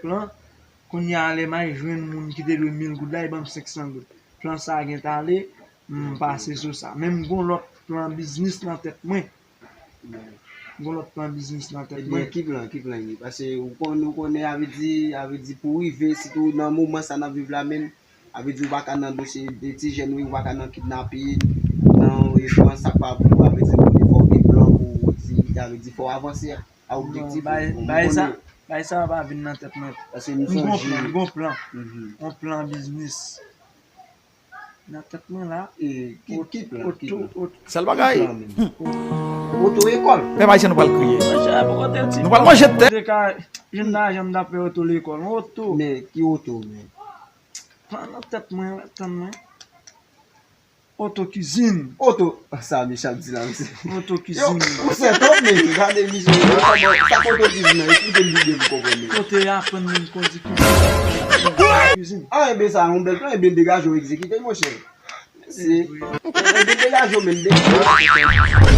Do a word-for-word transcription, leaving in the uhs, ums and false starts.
Plan, kounye a lè m al jwenn moun ki te dwe mil goud la, li ban m senk san goud. Plan sa a gentan ale, m pase sou sa. Men m gon lòt plan biznis nan tèt mwen. M gon lòt plan biznis nan tèt mwen. Ebyen, ki plan, ki plan li ye? Paske ou konn, ou konnen, a vle di, a vle di pou rive, sitou nan moman sa n ap viv la menm, a vle di ou pa ka nan dosye de ti jèn wi, ou pa ka nan kidnapin, nan, e, pran sa k pa pou ou, a vle di fò w gen plan pou ou di, a vle di fò w avanse a objektif ou, ou konnen. Bay sa, bay sa pa vin nan tèt mwen. Paske m sonje. M gon plan, m gon plan. Mhm. Yon plan biznis. Nan tèt mwen la. E, ki, ki plan, ki plan? Sèl bagay. Oto lekòl. Pèp ayisyen nou pral kriye. Monchè, poko te di. Nou pral manje tèt. Te ka jwenn lajan m t ap fè oto lekòl. Yon oto. Men, ki oto, men? Plan nan tèt mwen, tann mwen. Oto kizin. Oto. Sa Michel di la, mesye. Oto kizin. Yo, ou sè twòp, men gade misye. Sa k oto kizin nan? Eksplike m pi byen pou m konprann li. Kote y aprann moun kondui kizin. Kizin. Ah, enben sa, yon bèl plan, enben degaje w egzekite, monchè. Mèsi. Enben degaje w menm, degaje w.